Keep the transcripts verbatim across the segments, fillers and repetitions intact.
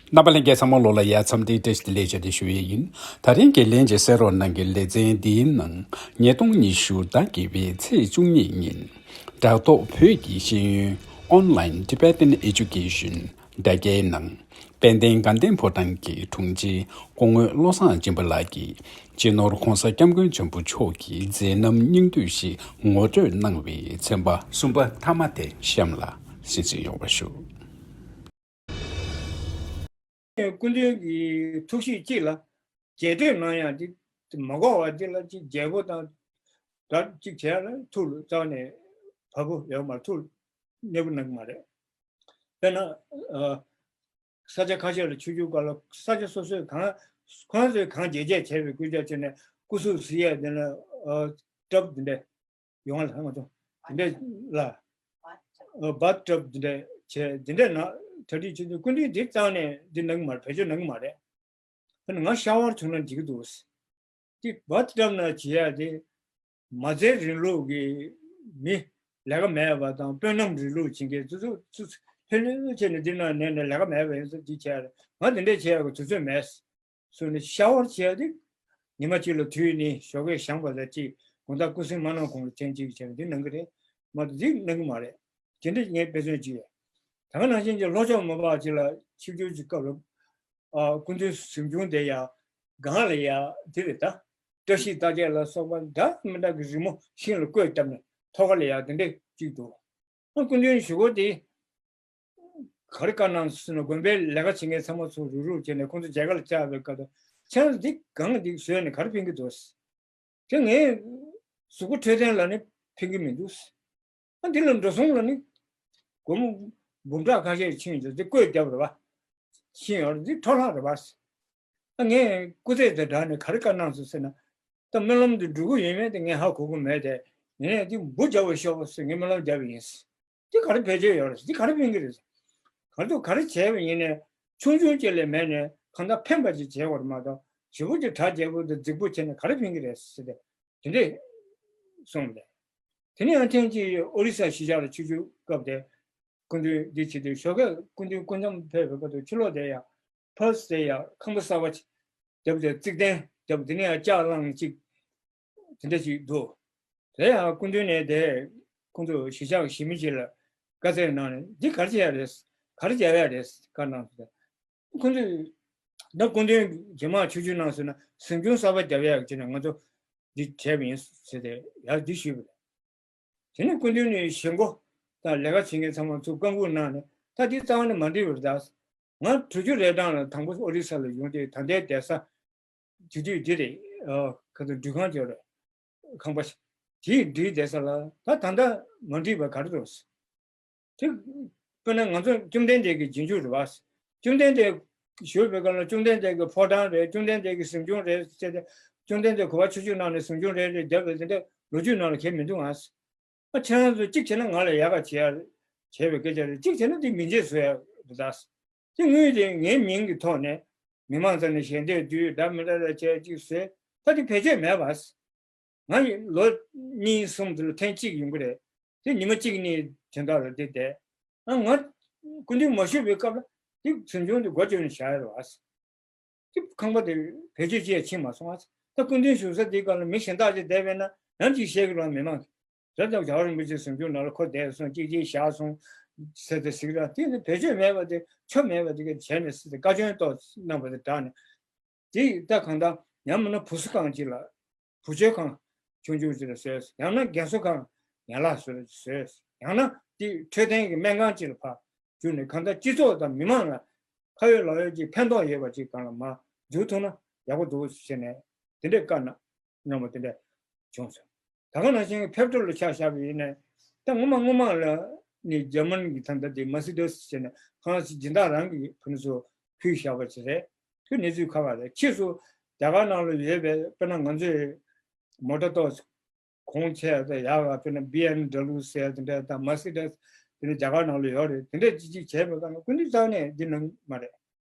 རྣམ་པ་ལྷན་རྒྱས་ཚང་མ་ལོ་ལ་ཡ་འཚམས་འདྲི་བཀྲ་ཤིས་བདེ་ལེགས་བྱ་སྟེ་ཞུ་ཡས་ཡིན། ད་རིང་གི་ལན་གྱི་གསན་རོགས་གནང་གི་ལེ་ཚན་འདིའི་ནང་ཉིས་སྟོང་ཉི་ཤུ་ཟླ་བརྒྱད་པའི་ཚེས་བཅུ་གཉིས་ཉིན་བྲག་ཐོག་བོད་ཀྱི་ཤེས་ཡོན་Online Tibetan Education དྲ་རྒྱའི་ནང་དཔལ་ལྡན་དགའ་ལྡན་ཕོ་བྲང་གི་དྲུང་ཆེ་སྐུ་ངོ་བློ་བཟང་སྦྱིན་པ་ལགས་ཀྱིས་སྤྱི་ནོར་༸གོང་ས་༸སྐྱབས་མགོན་ཆེན་པོ་མཆོག་གི་མཛད་རྣམ་སྙིང་བསྡུས་ཤིག་ངོ་སྤྲོད་གནང་བའི་ཚན་པ་གསུམ་པ་མཐའ་མ་དེ་གཤམ་ལ་གསན་གཟིགས་ཡོང་བ་ཞུ། སྐུ་མདུན་གྱི་ཐུགས་གཤིས་གཅིག་ལ་རྒྱས་སྤྲོས་གནང་ཡག་ཅིག་མ་གོ་བ་ཅིག་ལ་ཅིག་རྒྱས་པོ་དང་སྒྲ་གཅིག་བྱས་ལ་ཐུགས་ལ་རྩ་ནས་བབ་པོ་ཡོད་མ་རེད། ཐུགས་མཉེས་པོ་གནང་གི་མ་རེད། དཔེར་ན། ཨ། ས་ཆ་ཁ་ཤས་ལ་ཆིབས་བསྒྱུར་སྐབས་ལ་ས་ཆ་སོ་སོས་གང་ཁོང་ཚོས་གང་རྒྱས་རྒྱས་བྱས་པའི་སྐུལ་ལྕག་བྱས་ནས་སྐུ་གཟུགས་གཟིགས་ཡས་དེ་ལ་ཨ་སྐྲབ་འདི་འདྲ་ཡོང་བ་ལ་ང་ཚོ་འདི་འདྲ་ལ་ཨ་བཱཐ་སྐྲབ་འདི་འདྲ་བྱས་འདི་འདྲ་ན་གྲ་སྒྲིག་བྱེད་དུས་སྐུ་མདུན་འདི་རྩ་ནས་འདི་གནང་གི་མ་རེད། བེད་སྤྱོད་གནང་གི་མ་རེད། ཨ་ནི་ང་ཤ་ཝར་བྱུང་ན་འགྲིག་གི་འདུག་དེ་བཱཐ་ཊབ་ནང་བྱེད་ཡ་དེ་མ་རྩའི་རིང་ལུགས་ཀྱི་མི་ལས་ཀ་མེད་པ་དང་དཔོན་རྣམས་རིང་ལུགས་བྱེད་མཁན་ཚོ་ཚོ་ཚོ་ལྷོད་ལྷོད་བྱས་ནས་འདི་ནང་ནས་ནས་ལས་ཀ་མེད་པ་ཡིན་ཙང་འདི་བྱས་ང་འདི་འདྲས་བྱས་ཡ་གི་དུས་ཚོད་མེད་སོང་ནས་ཤ་ཝར་བྱས་ཡ་དེ་ཉི་མ་གཅིག་ལ་དུས་གཉིས་ཞོགས་ཀས་བཞེངས་པ་ལ་གཅིག་དགོང་དག་སྐུ་སྲུང་མ་གནང་གོང་ལ་ཐེངས་གཅིག་བྱས་ནས་འདི་གནང་གི་རེད། མ་གཏོགས་འདི་གནང་གི་མ་རེད། དེ་འདྲ་ངས་དཔེ་མཚོན་གཅིག་ཡོད། ད་ག་ནང་བཞིན་གྱི་ལྷོ་ཕྱོགས་མ་པ་ཅིག་ལ་ཆིབས་བསྒྱུར་གྱི་སྐབས་ལ། ཨ། སྐུ་མདུན་གཟིམ་ཆུང་དེ་ཡ་སྒང་ལ་ཡ་དེ་རེད་ད། བཀྲ་ཤིས་རྟགས་བརྒྱད་ལ་སོགས་པ་འདྲ་མི་འདྲ་གི་རི་མོ་ཤིང་ལ་བརྐོས་བཏབ་ནས་ཐོག་ཁ་ལ་ཡ་དེ་འདྲ་གཅིག་འདུག་ཨ། སྐུ་མདུན་གཞུག་གུ་དེ་ག་རེ་བཀའ་གནང་སོང་ན་དགོན་པའི་ལས་ཀ་བྱེད་མཁན་ཚང་མ་ཚུར་རུག་རུག་བྱས་ནས་ཁོང་ཚོ་མཇལ་ཁ་ལ་བཅར་བའི་སྐབས་དུ་ཁྱེད་རང་ཚོ་འདི་སྒང་འདི་བཟོས་ནས་ག་རེ་ཕན་གྱི་འདུག་དེ་ངས་གཟུགས་པོ་འཕྲོད་བསྟེན་ལ་ནི་ཕན་གྱི་མི་འདུག་ཨ། འདི་ལ་འགྲོ་སོང་ལ་ནི་སྒོར་མོ་འབུམ་ཕྲག་ཁ་ཤས་ཕྱིན་ཡོད་དེ་བརྐོས་བརྒྱབ་རེད་པ། ཕྱིན་ཡོད་རེད། འདི་འཕྲོ་བརླག་རེད་པ། ཨ། ངས་སྐུ་ཚེགས་དང་སྦྲགས་ནས་ག་རེ་བཀའ་གནང་སོང་ཟེར་ན། ད་སྨོན་ལམ་འདི་འགྲུབ་ཀྱི་ཡོད་མེད་དེ་ངས་ཧ་གོ་གི་མེད་དེ། ཡིན་ནའི་འདི་འབུ་རྒྱབ་པ་ཤོག་ཟེར་ངས་སྨོན་ལམ་བརྒྱབ་པ་ཡིན། འདི་ག་རེ་བེད་སྤྱོད་ཡོད་རེད། འདི་ག་རེ་ཕན་གྱི་རེད། ག་རེ་འདུག་ག་རེ་བྱས་པ་ཡིན་ནའི་ཆུང་ཆུང་ཅིག་ལས་མེད་ནས་གང་ལྟར་ཕན་པ་ཅིག་བྱེད་དགོས་རེད་མ་གཏོགས་ཞེ་པོ་ཅིག་གྲ་རྒྱས་པོ་དང་རྫིག་པོ་བྱས་ནས་ག་རེ་ཕན་གྱི་རེད་ཟེར་ཏེ་དེ་འདྲས་གསུངས་པ་རེད། དེ་ནས་ཡང་ཐེངས་གཅིག་ཨོ་རི་ས་གཞིས་ཆགས་ལ་ཆིབས་བསྒྱུར་སྐབས་དེ་སྐུ་མདུན་འདི་བྱེད་དུས་ཞོགས་ཀས་སྐུ་མདུན་སྐུ་མཚམས་ཕེབས་པའི་སྐབས་དུ་ཕྱི་ལོགས་དེ་ཡང་ཕར་དེ་ཡང་ཁང་པ་གསར་པ་ཅིག་བརྒྱབ་སྟེ་རྩིག་གདན་བརྒྱབ། དེ་ནས་ཡང་ལྕགས་སླང་ཅིག་དེ་འདྲ་ཞིག་འདུག་དེ་ཡང་སྐུ་མདུན་ནས་དེ་ཁོང་ཚོ་གཞིས་ཆགས་གཞིས་མི་ཅིག་ལ་བཀའ་སྩལ་གནང་ནས་འདི་ག་རེ་བྱས་ཡ་རེད། ག་རེ་བྱས་ཡ་རེད་བཀའ་གནང་སོང་། ཁོང་ཚོས་ད་སྐུ་མདུན་རྗེས་མ་ཆིབས་བསྒྱུར་གནང་སོང་ན་གཟིམ་ཆུང་གསར་པ་བརྒྱབ་ཡ་བྱས་ནས་ང་ཚོ་འདི་བྱས་པ་ཡིན་ཟེར་ཏེ་ཡར་འདི་ཞུས་པ་རེད། དེ་ནས་སྐུ་མདུན་ནས་ཞེན་ཁོག་དང་ལས་ཀ་བྱེད་མཁན་ཚང་མ་ཚུར་བཀའ་འགུག་གནང་ནས་ད་འདི་རྩ་བ་ནས་མ་འགྲིག་པ་རེད་ད། ང་དྲུག་ཅུ་རེ་གྲངས་ལ་དང་པོ་ཨོ་རི་ས་ལ་ཡོང་དུས་ད་ལྟའི་བསྡད་ས་དེ་དུས་འདི་རེད། ཨ། ཁ་ཚ་འགྲུལ་ཁང་ཅིག་རེད། ཁང་པ་ཞིག་དེའི་འགྲིག་བསྡད་ས་ལ་ད་ད་ལྟ་མ་འགྲིག་པ་ག་རེ་འདུག་དེ་དཔེར་ན་ང་ཚོ་བཅོམ་ལྡན་འདས་ཀྱི་རྗེས་འཇུག་རེད་བ། བཅོམ་ལྡན་འདས་བཞུགས་པའི་སྐབས་ལ་བཅོམ་ལྡན་འདས་ཀྱི་ཕོ་བྲང་རེད། བཅོམ་ལྡན་འདས་ཀྱི་གཟིམ་ཆུང་རེད་ཟེར་ཏེ་བཅོམ་ལྡན་འདས་གོ་བ་ཆུང་ཆུང་ནང་ནས་གཟིམ་ཆུང་རེ་རེ་བརྒྱབ་པའི་དེ་འདྲ་ལོ་རྒྱུས་ནང་ལ་གང་ཡང་མི་འདུག་ཨ། ཨ། ཁྱེད་རང་ཚོ་གཅིག་བྱས་ན་ང་ལ་ཡག་ག་བྱེད་ཡ་བྱས་པའི་སྐད་ཆ་རེད། གཅིག་བྱས་ན་དེ་མི་འཇེབས་བཟོ་ཡ་རེད་ད། དེ་དངུལ་དེ་ངའི་མིང་གི་ཐོག་ནས་མི་མང་ཚོ་ནས་ཞལ་འདེབས་བསྡུས་འདྲ་མི་འདྲ་རེ་བྱས་གཅིག་བཟོས་ད་དེ་བེད་སྤྱོད་མེད་པ། ང་ཡི་ལོ་གཉིས་གསུམ་དེ་ལ་ཐེངས་གཅིག་ཡོང་གི་རེད། དེ་ཉི་མ་གཅིག་གཉིས་དོན་དག་ལ་དེ་བསྡད། ཨ། ང་སྐུ་མདུན་མ་བཞུགས་པའི་སྐབས་ལ་དེ་གཟིམ་ཆུང་དེ་སྒོ་བརྒྱབ་ནས་བཞག་ཡོད་རེད་བ། དེ་ཁང་པ་དེ་བེད་སྤྱོད་བྱས་ཕྱིན་མ་སོང་ཨ། ད་སྐུ་མདུན་བཞུགས་ས་དེའི་སྐབས་ལ་མི་གཞན་དག་ཅིག་བསྡད་པས་ན་ཡང་ཅིག་བཤད་གི་རང་མི་མང་གི་རེད། ད་རྒྱལ་བ་རིན་པོ་ཆེ་གཟིམ་ཆུང་ནང་ལ་ཁོ་བསྡད་སོང་གཅིག་གཅིག་བཞག་སོང་ཟེར་ཏེ་ཟེར་གི་རང་དེ་ནི་བེད་སྤྱོད་མེད་པ་དེ་ཆོ་མེད་པ་དེ་ག་བྱས་ནས་ཟེར་ཏེ་བཀའ་བཀྱོན་ཏོག་གནང་བ་དེ་དྲག་ནས། དེ་ད་གང་ལྟར་ཡང་མིན་ན་བུ་གསོ་ཁང་ཅིག་ལ་བུ་བཅོལ་ཁང་ཆུང་ཆུང་ཅིག་ལ་བཟོས། ཡང་ན་རྒན་གསོ་ཁང་ཡན་ལག་བཟོས་བཟོས། ཡང་ན་དེ་འཕྲོད་བསྟེན་གྱི་སྨན་ཁང་ཅིག་ལ་ཕར་བསྒྱུར་ནས་གང་ལྟར་སྤྱི་ཚོགས་དང་མི་མང་ལ་ཁ་ཡོད་ལག་ཡོད་ཀྱི་ཕན་ཐོགས་ཡོད་པ་ཅིག་སྒང་ལ་མར་བསྒྱུར་ཐུབ་ན་ཡག་པོ་འདུག་ཟེར་ནས་དེ་འདྲའི་བཀའ་གནང་གནང་བ་དེ་འདྲ་བྱུང་སོང་། ད་ག་ནང་བཞིན་ཕེབས་ཐོག་ལ་ཆ་བཞག་པ་ཡིན་ནའི་ད་སྔོན་མ་སྔོན་མ་ལ་ནི་འཇར་མན་གྱི་ད་ལྟ་དེ་མར་སི་ཌི་སི་ཟེར་ནས་ཁང་སྒྲིག་སྦྱིན་བདག་རང་གི་ཕུ་ནུ་ཚོ་ཕུལ་བཞག་པ་ཅིག་རེད། དེ་གནས་ཚུལ་ཁག་ཁག་རེད། ཕྱིས་སུ་རྒྱ་གར་ནང་ལ་ཡོད་པའི་དཔེར་ན་ང་ཚོས་མོ་ཊ་ཏོག་གོང་ཆེ་དང་ཡག་ག་དཔེར་ན་བི་ཨེམ་ཌབ་ལིའུ་ཟེར་དེ་འདྲ་དང་མར་སི་ཌི་སི་དེ་འདྲ་རྒྱ་གར་ནང་ལ་ཡོད་རེད། དེ་འདྲ་ཅིག་ཅིག་བྱས་པའི་སྒང་ལ་སྐུ་མདུན་རྩ་ནས་འདི་གནང་མ་རེད།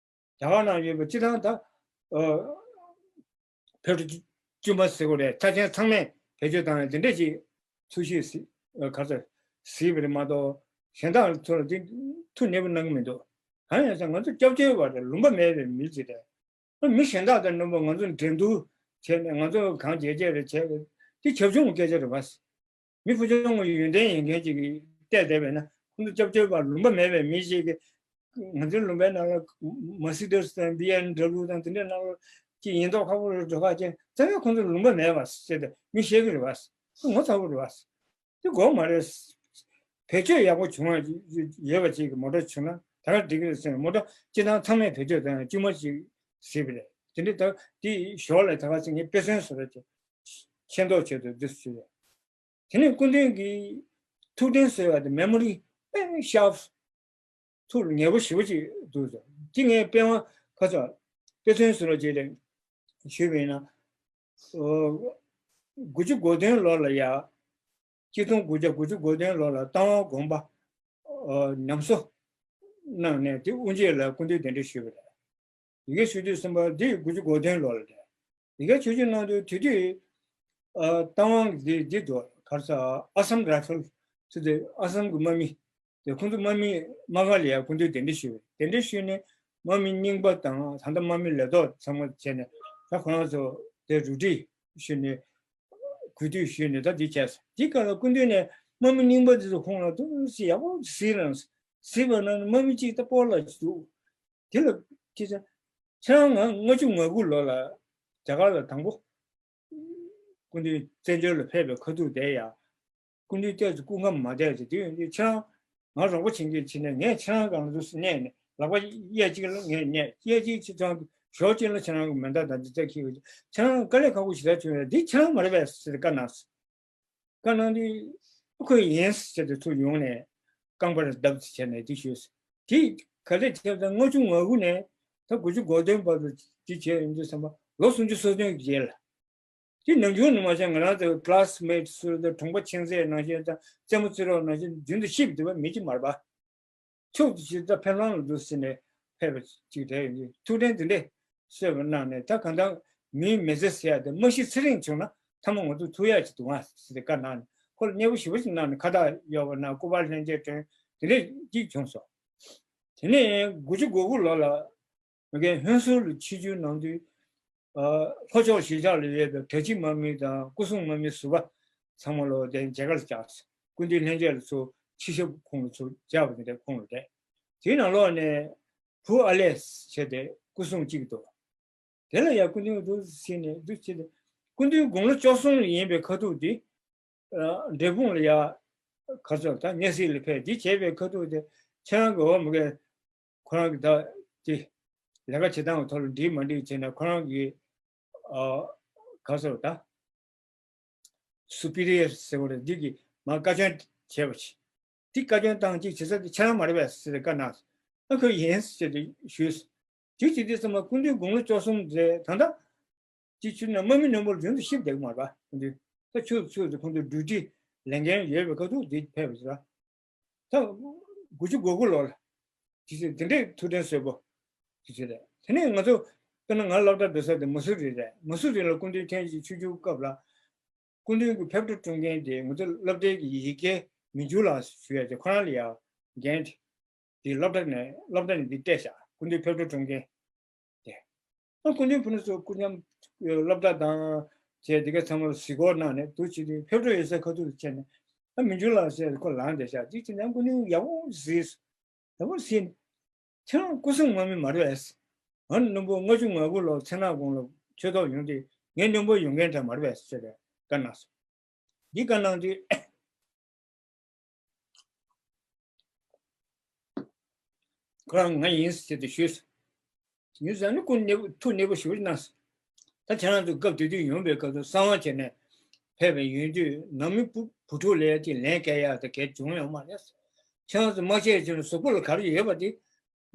རྒྱ་གར་ནང་ཡོད་པའི་སྤྱི་བཏང་ད་ཨ་ཕེབས་བསུ་བཙུན་མ་ཟེར་དགོས་རེད། ཐ་ཆེན་ཚང་མས་བེད་སྤྱོད་བཏང་ཡ་དེ་འདྲ་ཅིག་ཚུལ་ཤིང་གཟིགས་ཨ་ག་ཚོད་གཟིགས་པ་རེད་མ་གཏོགས་གཞན་དག་ཚོ་ལ་དེ་ཐུགས་མཉེས་པོ་གནང་གི་མི་འདུག་གང་ཡིན་ཟེར་ང་ཚོ་སྐྱབས་བཅོལ་བ་རེད། ལུང་པ་མེད་པའི་མི་ཅིག་རེད། མི་གཞན་དག་དང་མཉམ་པོ་ང་ཚོ་འགྲན་བསྡུར་བྱས་ནས་ང་ཚོ་གང་བྱས་བྱས་རེད་བྱས་རེད། དེ་བྱབ་ཆུང་གི་སྐད་ཆ་རེད་བ། མི་ཕུ་ཆུང་གི་ཡོན་ཏན་ཡིན་མཁན་ཅིག་གིས་བལྟས་བསྡད་པས་ན། ཁོང་ཚོ་སྐྱབས་བཅོལ་བ་ལུང་པ་མེད་པའི་མི་ཞིག་གིས་ང་ཚོའི་ལུང་པའི་ནང་ལ་མར་སི་ཌི་སི་དང་བི་ཨེམ་ཌབ་ལུ་དང་དེ་འདྲའི་ནང་ལ་ཅིག་ཡིན་མདོག་ཁ་པོ་རེད་འགྲོ་ཁ་ཅན་རྩ་བའི་ཁོང་ཚོ་ལུང་པ་མེད་པ་ཟེར་ཏེ་མི་བཤད་གི་རེད་བ། ངོ་ཚ་པོ་རེད་བ། དེ་དགོས་མ་རེད། བེད་སྤྱོད་ཡག་པོ་བྱུང་བ་ཡོད་པ་ཅིག་གི་མོ་ཊ་བྱུང་ན་ད་ག་འགྲིག་གི་རེད་ཟེར་ན། མོ་ཊ་སྤྱི་བཏང་ཚང་མས་བེད་སྤྱོད་བཏང་ཡང་དཀྱུས་མ་ཅིག་ཟེར་བ་རེད། དེ་འདྲའི་ད་དེ་ཞོར་ལ་ད་ག་ཟེར་ངས་དཔེ་མཚོན་བཟོ་འདྲ་ཅིག་ཤེས་མདོག་བྱེད་དུ་འདི་སུ་ཞུ་བས། དེ་ནས་སྐུ་མདུན་གྱི་ཐུགས་དྲན་གསོ་བ་དེ་མེ་མོ་རི་དཔེ་ཤར་ཐུགས་ལ་ཉེ་པོ་ཞེ་པོ་ཅིག་འདུག་ཟེར། དེ་ངས་དཔེ་མ་ཁ་ཚ་དཔེ་མཚོན་བཟོ་འདྲ་ཅིག་རེད་ཞུས་པ་ཡིན་ན། དགུ་བཅུ་གོ་བདུན་ལོ་ལ་ཡ། གཅིག་སྟོང་དགུ་བརྒྱ་དགུ་བཅུ་གོ་བདུན་ལོ་ལ་རྟ་དབང་དགོན་པ་ཨ་ཉམས་གསོ་གནང་ནས་དེ་དབུ་འབྱེད་ལ་སྐུ་མདུན་གདན་འདྲེན་ཞུས་པ་རེད། ཡི་གེ་ཞུ་དུས་ཙམ་པ་འདི་དགུ་བཅུ་གོ་བདུན་ལོ་ལ་རེད། ཡི་གེ་ཞུ་རྒྱུ་གནང་དུས་དེ་དུས་ཨ་རྟ་དབང་འདི་འདི་འདུག་ག་རེ་ཟེར་ཨ་སམ་རའི་ཕལ་ཟེར་དུས་ཨ་སམ་གྱི་དམག་མི། དེ་ཁོང་ཚོ་དམག་མི་དམག་སྒར་ལ་ཡང་སྐུ་མདུན་གདན་འདྲེན་ཞུས་པས། གདན་འདྲེན་ཞུས་ནས་དམག་མི་རྙིང་པ་དང་ད་ལྟ་དམག་མི་ལས་ཐོག་ཚང་མ་བྱས་ནས་ད་ཁོ་རང་ཚོ་དེ་རུ་སྒྲིག་ཞུས་ནས་གུས་འདུད་ཞུས་ནས་ད་འདི་བྱས་སོང་། འདི་ག་ལ་སྐུ་མདུན་ནས་དམག་མི་རྙིང་པ་འདི་ཚོ་ཁོང་ལ་ཏོག་ཙམ་ཡག་པོ་གཟིགས་རང་གཟིགས་པ་ན་དམག་མི་གཅིག་ད་སྤོ་ལགས་ཅིག་འདུག་དེ་ལ་ཁྱེད་ཚོ་ཁྱེད་རང་ང་ལྔ་བཅུ་ང་དགུ་ལོ་ལ་རྒྱ་གར་ལ་དང་པོ་སྐུ་མདུན་བཙན་བྱོལ་ལ་ཕེབས་པའི་ཁ་ཐུག་དེ་ཡ། སྐུ་མདུན་ཏོག་ཙམ་སྐུ་ཁམས་མ་བདེ་ཟེར་དུས་ཡོང་དུས་ཁྱེད་རང་ང་རོགས་པ་བྱེད་མཁན་བྱས་ནས་ངས་ཁྱེད་རང་སྒང་ལ་འདུག་སེ་གནས་ནས་ལག་པ་གཡས་གཅིག་ལ་ངས་གནས་གཡས་གཅིག་ཕྱི་ཚང་ཞོགས་གཅིག་ལ་ཁྱེད་རང་གི་མེ་མདའ་དང་འདི་ཚོ་འཁྱེར་གྱི་ཁྱེད་རང་དཀའ་ལས་ཁག་པོ་ཞེ་དྲག་བྱུང་བས་འདི་ཁྱེད་རང་མ་རེད་པས་ཟེར་བཀའ་གནང་སོང་། བཀའ་གནང་དུས་ཁོས་ཡིན་ཟེར་ཏེ་ཚུར་ཡོང་ནས་རྐང་པར་བརྡབ་ཙམ་བྱས་ནས་འདི་ཞུས་སོང་། དེ་ག་ལེར་བྱས་ཙང་ལྔ་བཅུ་ང་དགུ་ནས་ད་དགུ་བཅུ་གོ་བདུན་བར་དུ་འདི་བྱས་ཡོང་དུས་ཙམ་པ་ལོ་སུམ་ཅུ་སོ་བདུན་གྱི་རྗེས་ལ། དེ་ནམ་རྒྱུན་ནས་མ་བྱས་ང་རང་ཚོའི་ཀི་ལ་སི་མེ་ཊི་ཚོ་དང་གྲོང་པ་ཆུང་ཚེ་ནང་བཞིན་དང་རྩེད་མོ་རྩེ་རོགས་ནང་བཞིན་རྒྱུན་དུ་ཤེས་པ་འདུག་པ་མི་གཅིག་མ་རེད་པ། ཕྱོགས་དེ་ཅིག་ད་ཕེབས་ལམ་ལ་འདུག་ཟེར་ནས་ཕེབས་པ་ཅིག་རེད། ཡིན་ཐུགས་དྲན་དེ་འདྲས་གསོས་པ་གནང་ནས་ད་གང་ལྟར་མིའི་མི་ཚེ་ཟེར་ཡ་དེ་མ་ཤི་ཚེ་རིང་བྱུང་ན་ཐ་མ་ང་ཚོ་ཐུག་ཡ་ཅིག་འདུག་ཨང་ཟེར་ཏེ་བཀའ་གནང་ནས་ཁོ་ལ་མཉེས་པོ་ཞེ་པོ་ཅིག་གནང་ནས་ཁ་བཏགས་གཡོགས་པ་ན་སྐུ་པར་ལྷན་རྒྱས་སྒྲོན་དེ་འདྲས་ཅིག་བྱུང་སོང་། དེ་ནས་དགུ་བཅུ་གོ་དགུ་ལོ་ལ། མི་རྒན་ཧོན་སུར་ལ་ཆིབས་བསྒྱུར་གནང་དུས། ཨ་ལྷོ་ཕྱོགས་གཞིས་ཆགས་ལ་ཡོད་པའི་གྲྭ་སྤྱི་དམག་མི་དང་སྐུ་སྲུང་དམག་མི་ཟུར་པ་ཚང་མ་ལོ་དེ་མཇལ་ཁ་ལ་བཅར་སོང་། སྐུ་མདུན་ལྷན་རྒྱས་ལ་ཚུར་ཕྱི་ཞབས་ཁོང་ལ་ཚུར་མཇལ་བ་དེ་འདྲ་ཁོང་ལ་རེད། དེའི་ནང་ལོགས་ནས་བུ་ཨ་ལེས་བྱས་ཏེ་སྐུ་སྲུང་གཅིག་འདུག་དེ་ལ་ཡང་སྐུ་མདུན་འདུག་ཟེར་ནས་འདུག་བྱས་ཏེ་སྐུ་མདུན་དགུང་ལོ་བཅུ་གསུམ་ཡིན་པའི་ཁ་ཐུག་དེ། འབྲས་སྤུངས་ལ་ཡ་ག་ཚོད་ད་གནས་གཟིགས་ལ་ཕེབས་འདི་བྱས་པའི་ཁ་ཐུག་དེ་ཁྱེད་རང་གི་འོ་མི་གས་ཁོ་རང་གི་ད་དེ་ལས་ཀ་བྱེད་སྟངས་ཀྱི་ཐོག་ལ་འགྲིག་མ་འགྲིག་བྱས་ན་ཁོ་རང་གི་ག་ཚོད་ད་སུ་པི་རི་ཡར་ཟེར་བ་རེད། འདི་གི་མ་བཀའ་བཀྱོན་བྱས་པ་ཆེ། འདི་བཀའ་བཀྱོན་བཏང་ཅིག་བྱེད་ས་དེ་ཁྱེད་རང་མ་རེད་པས་ཟེར་ཏེ་བཀའ་གནང་སོང་། ཨ་ཁོས་ཡིན་ཟེར་ཏེ་ཞུས་སོང་། དེ་བྱེད་དུས་ཙམ་པ་སྐུ་མདུན་དགུང་ལོ་བཅུ་གསུམ་རེད་ད་ལྟ། དེ་ཕྱིར་ན་དམག་མི་རྣོན་པོར་རྒྱུན་དུ་ཤི་བསྡད་ཀྱི་མ་རེད་པ། ད་ཆུ་ཚོད་དུ་ཁོང་ཚོ་ཌིའུ་ཊི་ལས་འགན་ཡོད་པའི་ཁ་ཐུག་འདི་ཕེབས་པ་ཞིག་ལ། ད་དགུ་བཅུ་གོ་དགུ་ལོ་ལ་དེ་ཚེ་དེ་འདྲའི་ཐུགས་དྲན་གསོས་པོ་དེ་ཚེ་རེད། དེ་ནས་ང་ཚོ་དཔེར་ན་ང་སློབ་གྲྭ་འགྲོ་ས་དེ་མ་སུ་རི་རེད། མ་སུ་རི་ལ་སྐུ་མདུན་ཐེངས་གཅིག་ཆིབས་བསྒྱུར་སྐབས་ལ་སྐུ་མདུན་གྱི་ཕེབས་འགྲོ་སྒྲུབ་མཁན་དེ་ང་ཚོ་སློབ་གྲྭའི་གི་ཡི་གེ་མི་འགྱུར་ལགས་ཞུ་ཡ་དེ་ཁོ་རང་ལ་ཡ་འགན་དེ་སློབ་གྲྭ་ནས་སློབ་གྲྭ་ནས་འདི་སྤྲད་བཞག་སྐུ་མདུན་ཕེབས་འགྲོ་སྒྲུབ་མཁན་དེ། ཨ་སྐུ་མདུན་ཕུ་ནུ་ཚོ་སྐུ་མཉམ་སློབ་གྲྭ་དང་བཅས་དེ་ག་ཚང་མར་གཟིགས་སྐོར་གནང་ནས་འདུག་བྱེད་དུས་ཕེབས་འགྲོ་ཡོད་སའི་ཁ་ཐུག་ཏུ་ཕྱིན་ནས་ཨ་མི་འགྱུར་ལགས་ཟེར་ཁོ་ལངས་བསྡད་ཤག་ཅིག་བྱས་ནས་སྐུ་མདུན་ཡག་པོ་གཟིགས་སོང་། ཡག་པོ་གཟིགས་ནས་ཁྱེད་རང་སྐུ་སྲུང་དམག་མི་མ་རེད་པས། ང་རྣོན་པོ་ལྔ་བཅུ་ང་དགུ་ལོར་ཚེ་ནག་གུང་ལ་ཆོས་ཐོག་ཡོང་དུས་ངའི་རྣོན་པོ་ཡོང་མཁན་འདྲ་མ་རེད་པས་ཟེར་བའི་བཀའ་གནང་སོང་། འདི་བཀའ་གནང་དུས། ཁོ་རང་ང་ཡིན་ཟེར་ཏེ་ཞུས་སོང་། ཡིན་ཟེར་ནས་སྐུ་གནས་ཐུགས་མཉེས་པོ་ཞེ་པོ་གནང་སོང་། ད་ཁྱེད་རང་ཚོ་སྐབས་དེ་དུས་ཡོང་བའི་སྐབས་སུ་གསང་བ་བྱས་ནས་ཕེབས་པའི་ཡོང་དུས་ནང་མི་བུ་བུ་ཕྲུག་ལ་ཅིག་ལན་སྐྱེལ་ཡག་དེ་གལ་བྱུང་ཡོད་མ་རེད། ཁྱེད་རང་ཚོ་དམག་ཆས་བྱས་ནས་གཟུགས་པོ་ལ་ག་རེ་ཡོད་པ་དེ་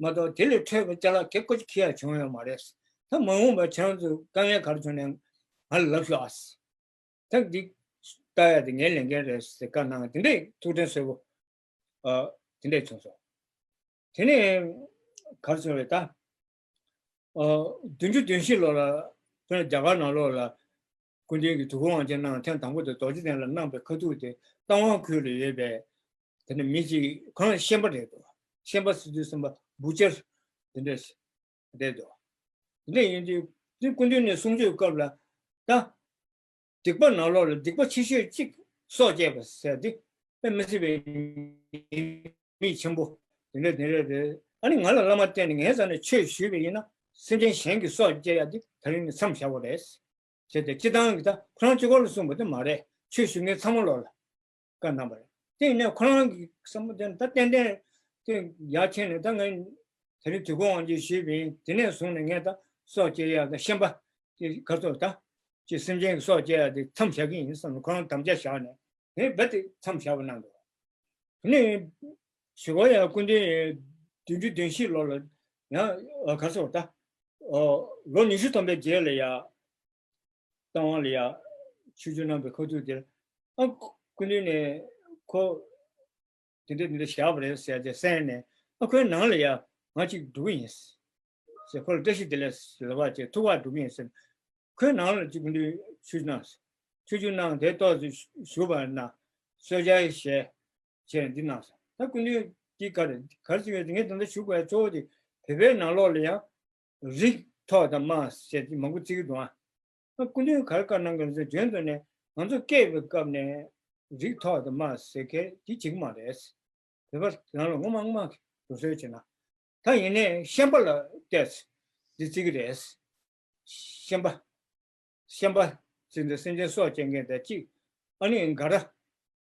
མ་གཏོགས་དེ་ལས་འཕྲོས་པའི་ཅ་ལག་གེ་ཀོ་ཅིག་འཁྱེར་ཡག་བྱུང་ཡོད་མ་རེད། ད་མ་འོངས་པར་ཁྱེད་རང་ཚོ་དཀའ་ངལ་ག་རེ་བྱུང་ནའང་ང་ལ་ལབ་ཤོག་ཨ། ད་འདི་ལྟ་ཡ་དེ་ངའི་ལས་འགན་རེད་ཟེར་བཀའ་གནང་དེ་འདྲས་ཐུགས་དྲན་གསོས་པོ། ཨ། དེ་འདྲས་བྱུང་སོང་། དེ་ནས་ག་རེ་བྱུང་རེད་ད། ཨ། བདུན་ཅུ་དོན་བཞི་ལོ་ལ་དཔེར་ན་རྒྱ་གར་ནང་ལོགས་ལ་སྐུ་མདུན་གྱིས་དུས་འཁོར་དབང་ཆེན་གནང་ཐེངས་དང་པོ་དེ་རྡོ་རྗེ་གདན་ལ་གནང་པའི་ཁ་ཐུག་དེ་རྟ་དབང་ཁུལ་ལ་ཡོད་པའི་དེ་ནས་མི་གཅིག་ཁོ་རང་ཤན་པ་རེད་འདུག་ཤན་པ་ཟེར་དུས་ཙམ་པ་ བུ་ཆར་དེ་འདྲས་བསྡད་འདུག་དེ་འདྲ་ཡིན་དུས་དེ་སྐུ་མདུན་ནས་གསུང་ཆོས་སྐབས་ལ་ད། སྡིག་པ་ནང་ལོགས་ལ་སྡིག་པ་ཆེ་ཤོས་གཅིག་སྲོག་བཅད་པ་ཟེར་དེ་དཔེ་མི་སྲིད་པའི་ཉེས་དམིགས་ཆེན་པོ་དེ་འདྲ་དེ་འདྲ་རེད། ཨ་ནི་ང་ལ་བླ་མ་བསྟེན་ནས་ངའི་རྩ་ནས་ཆོས་ཞུས་པ་ཡིན་ན་སེམས་ཅན་གཞན་གྱི་སྲོག་བཅད་ཡ་དེ་ད་རིང་ནས་མཚམས་བཞག་དགོས་རེད་ཟེར་ཏེ། སྤྱིར་བཏང་གི་ད་ཁོ་རང་གཅིག་པོ་ལ་གསུངས་པ་དེ་མ་རེད། ཆོས་ཞུ་མཁན་ཚང་མ་ལོག་ལ་བཀའ་གནང་བ་རེད། དེ་ཡིན་ནའི་ཁོ་རང་གི་བསམ་བློ་དེ་ད་ཏན་ཏན་དེ་ཡར་ཕྱིན་ནས་ད་ངས་དེ་རིང་དུས་འཁོར་དབང་ཆེན་ཞུས་པ་ཡིན། དེ་ནས་བཟུང་ནས་ངས་ད་སྲོག་བཅད་ཡ་ད་ཤན་པ་དེ་ག་ཚོད་ད་ཅི་སེམས་ཅན་གྱི་སྲོག་བཅད་ཡ་དེ་མཚམས་བཞག་གི་ཡིན་བསམ་ནས་ཁོ་རང་དམ་བཅའ་བཞག་ནས་ངས་རྦད་དེ་མཚམས་བཞག་པ་གནང་འདུག་དེ་ནས་ཞི་གོ་ཡང་སྐུ་མདུན་བདུན་ཅུ་དོན་བཞི་ལོ་ལ་ཡང་ག་ཚོད་ད་ལོ་ཉི་ཤུ་ཐམ་པའི་རྗེས་ལ་ཡ། བཏང་བ་ལ་ཡ། ཆོས་བརྒྱུད་གནང་བའི་ཁ་ཐུག་དེར། ཨ་སྐུ་མདུན་ནས་ཁོ་དེ་འདྲ་དེ་འདྲ་བཞག་པ་རེད་ཟེར་ཏེ་གསན་ནས། ཨ་ཁོའི་ནང་ལ་ཡ་ང་གཅིག་འགྲོ་གི་ཡིན་ཟེར། ཁོ་ལ་བཀྲ་ཤིས་བདེ་ལེགས་ཟེར་བ་བྱས་ཐུག་པར་འགྲོ་གི་ཡིན་ཟེར། ཁོའི་ནང་ལ་གཅིག་སྐུ་མདུན་ཆོས་བརྒྱུད་གནང་། ཆོས་བརྒྱུད་གནང་དེ་ཏོག་ཙམ་བཞུགས་པ་ན་གསོལ་ཇ་ཞལ་བྱས་འདི་གནང་སོང་། ད་སྐུ་མདུན་གྱིས་ག་རེ་ག་རེ་ཟེར་བས་ངས་ད་ལྟ་ཞུ་དགོས་གཙོ་བོ་དེ་བོད་པའི་ནང་ལོགས་ལ་ཡང་། རིགས་ཐོག་དང་དམངས་ཟེར་གྱི་མང་པོ་བརྩི་གི་འདུག་ཨ། སྐུ་མདུན་ག་རེ་བཀའ་གནང་གི་རེད་ཟེར་རྒྱུན་དུ་ནས་ང་ཚོ་སྐྱེས་པའི་སྐབས་ནས་རིགས་ཐོག་དང་དམངས་ཟེར་མཁན་དེ་བྱེད་ཀྱི་མ་རེད། བོད་པ་རང་ལ་ངོ་མ་ངོ་མ་སྡུག་སྲོལ་བྱེད་ན། ད་ཡིན་ནའི་ཤན་པ་ལ་བལྟས་འདི་བརྩི་གི་རེད། ཤན་པ། ཤན་པ་ཟེར་འདི་སེམས་ཅན་སྲོག་བཅད་མཁན་དང་གཅིག་ཨ་ནི་འགའ་ར།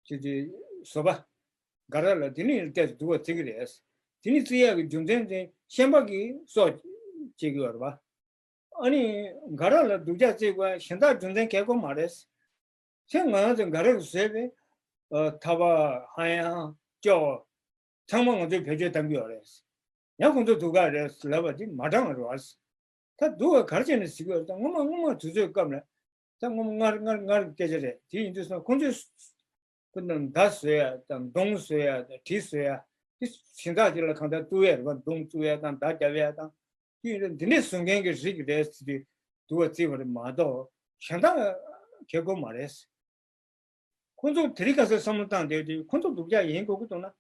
ཅེས་ཏེ། བཟོད་པ། འགའ་ར་ལ་དེ་ནི་བལྟས་སྡུག་པ་བརྩི་གི་རེད། དེ་ནི་བརྩི་ཡག་གི་རྒྱུ་མཚན་དེ་ཤན་པ་གིས་སྲོག་བཅད་ཀྱི་ཡོད་རེད་པ། ཨ་ནི་འགའ་ར་ལ་སྡུག་ཅག་བརྩི་དགོས་གཞན་དག་རྒྱུ་མཚན་གལ་དགོས་མ་རེད། ཁྱེད་ང་ཚོ་འགའ་ར་གིས་བཟོས་པའི་ཐ་བ་ཧ་ཡང་ཅོག་ཚང་མ་ང་ཚོས་བེད་སྤྱོད་གཏང་གི་ཡོད་རེད། ཡང་ཁོང་ཚོ་སྡུག་ག་རེད་ལབ་པ་དེ་མ་དྲང་བ་རེད་བ། ད་སྡུག་ག་ག་རེ་བྱས་ནས་ཟེར་གི་ཡོད་རེད། ད་སྔོན་མ་སྔོན་མ་དུས་ཚོད་སྐབས་ལ་ད་སྔོན་མ་སྔར་སྔར་སྔར་གྱི་སྐད་ཆ་རེད། དེ་ཡིན་དུས་སོང་ཁོང་ཚོས་ཁོ་ན་མདའ་བཟོ་ཡ་དང་མདུང་བཟོ་ཡ་དང་གྲི་བཟོ་ཡ་དེ་གཞན་དག་ཅིག་ལ་གང་ལྟར་གཏུག་ཡ་རེད་བ། མདུང་བཙུགས་ཡ་དང་མདའ་རྒྱབ་ཡ་དང་དེ་ཡིན་དུས་འདི་འདྲས་བཟོ་མཁན་གྱི་རིགས་རེད་ཟེར་དུས་སྡུག་པ་བརྩི་བ་རེད་མ་གཏོགས་གཞན་དག་གལ་དགོས་མ་རེད། ཁོང་ཚོ་དེ་རིང་ཁ་སང་བསམ་བློ་བཏང་བསྡད་དུས་ཁོང་ཚོ་སྡུག་ཅག་ཡིན་དགོས་ཀྱི་འདུག་ན།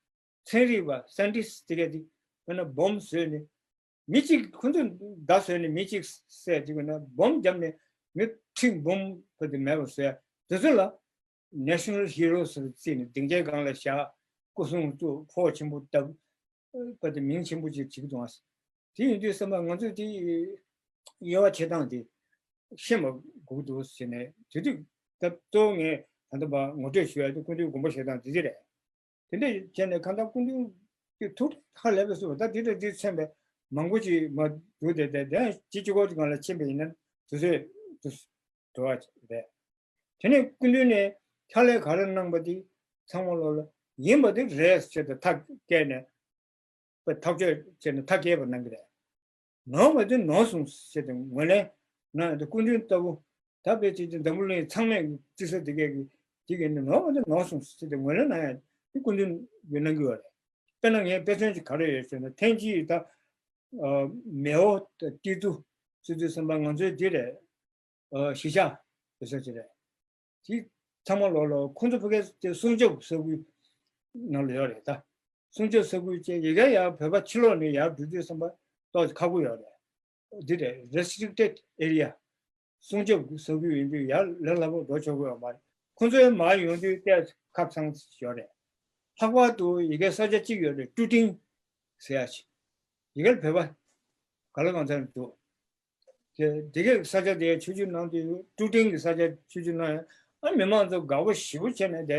ཚན་རིག་པ་སའེན་ཊིསི་དེ་གས་དེ་དཔེར་ན་སྦོམ་བཟོས་ནས་མི་གཅིག་ཁོང་ཚོས་མདའ་བཟོས་ནས་མི་གཅིག་བསད་དེ་དཔེར་ན་སྦོམ་བརྒྱབ་ནས་མི་ཁྲི་འབུམ་བུ་དེ་མེད་པར་བཟོས་དེ་ཚོ་ལ་National Heroes་ཟེར་བརྩིས་ནས་སྡིངས་ཆའི་སྒང་ལ་བཞག་སྐུ་སྲུང་བཙུགས་ཕོགས་ཆེན་པོ་བཏབ། པ་དེ་མིང་ཆེན་པོ་ཅིག་བྱེད་ཀྱི་འདུག་ཨ། དེ་ཡིན་དུས་བསམ་པ་ང་ཚོས་དེ་དབྱེ་བ་ཕྱེ་སྟངས་དེ་ཤེས་པ་དགོས་ཀྱི་འདུག་ཟེར་ནས་དེ་དུས་ད་གཙོ་བོ་ངས་ད་ལྟ་བ་ངོ་སྤྲོད་ཞུ་ཡ་དེ་སྐུ་མདུན་དགོངས་པ་བཞེས་སྟངས་དེ་དེ་རེད། དེ་འདྲ་བྱས་ནས་གང་ལྟར་སྐུ་མདུན་གྱི་ཐུགས་ཧ་ལས་པའི་བཟོ་བ་ད་དེ་འདྲ་དེ་མཚོན་པའི་མང་པོ་ཅིག་མ་འདུག་དེ་དེ་དེ་ཅི་ཅི་གོ་ཅིག་གང་ལ་ཕྱིན་པ་ཡིན་ན་དུས་ཚོད་དུ་འགྲོ་བ་རེད། དེ་ནས་སྐུ་མདུན་ནས་ཕྱག་ལས་ག་རེ་གནང་པ་དེ་ཚང་མ་ལོག་ལ་ཡིན་པ་དེ་རེད་ཟེར་ཏེ་ཐག་བཀད་ནས་པ་ཐག་གཅོད་བྱས་ནས་ཐག་བཀད་པ་གནང་གི་རེད། ནོར་བ་དེ་ནོར་སོང་ཟེར་ཏེ་ངོས་ལེན་གནང་ཡོད་དེ་སྐུ་མདུན་ལྟ་བུ་ད་དཔེ་ཅིག་ཅིག་འཛམ་བུ་གླིང་ཚང་མས་བརྩི་ས་དེ་གས་ཀྱི་དེ་གས་ནི་ནོར་བ་དེ་ནོར་སོང་ཟེར་ཏེ་ངོས་ལེན་གནང་ཡ་དེ་སྐུ་མདུན་གྱིས་གནང་གི་ཡོད་རེད། དཔེར་ན་ངས་དཔེ་མཚོན་ཅིག་ག་རེ་ཡོད་ཟེར་ན་ཐེངས་གཅིག་ད་མེའོ་དང་ཏི་ཏུ་སི་ཏུ་སེམས་པ་ང་ཚོའི་འདི་རེད། གཞིས་ཆགས་དེ་ཚོ་ཅི་རེད། དེ་ཚང་མ་ལོག་ལོག་ཁོང་ཚོ་ཕ་གིར་དེ་སྲུང་སྐྱོབ་ས་ཁུལ་ནང་ལ་ཡོད་རེད་ད། སྲུང་སྐྱོབ་ས་ཁུལ་བཅས་ཡི་གེ་ཡར་བོད་པ་ཕྱི་ལོགས་ནས་ཡར་འགྲོ་དུས་བསམ་པ་ཏོག་ཙམ་ཁག་པོ་ཡོད་རེད། འདི་རེད་restricted area། སྲུང་སྐྱོབ་ས་ཁུལ་ཡིན་དུས་ཡར་ལས་སླ་པོ་འགྲོ་ཆོག་གི་ཡོད་མ་རེད། ཁོང་ཚོའི་མར་ཡོང་དུས་ཏོག་ཙམ་ཁག་ཚང་ཡོད་རེད། ལྷག་པར་དུ་ཡི་གེ་ས་ཆ་གཅིག་ཡོད་རེད་ཀྲུ་ཀྲིང་ཟེར་ཡ་ཅིག་ཡི་གེར་བོད་པ་ག་ལ་གང་འཚམ་འདུག་དེ་དེ་གའི་ས་ཆ་དེ་ཆོས་བརྒྱུད་གནང་དུས་ཀྲུ་ཀྲིང་གི་ས་ཆ་ཆོས་བརྒྱུད་གནང་ཡང་ཨ་མི་མང་ཚོ་དགའ་པོ་ཞེ་པོ་བྱས་ནས་དེ་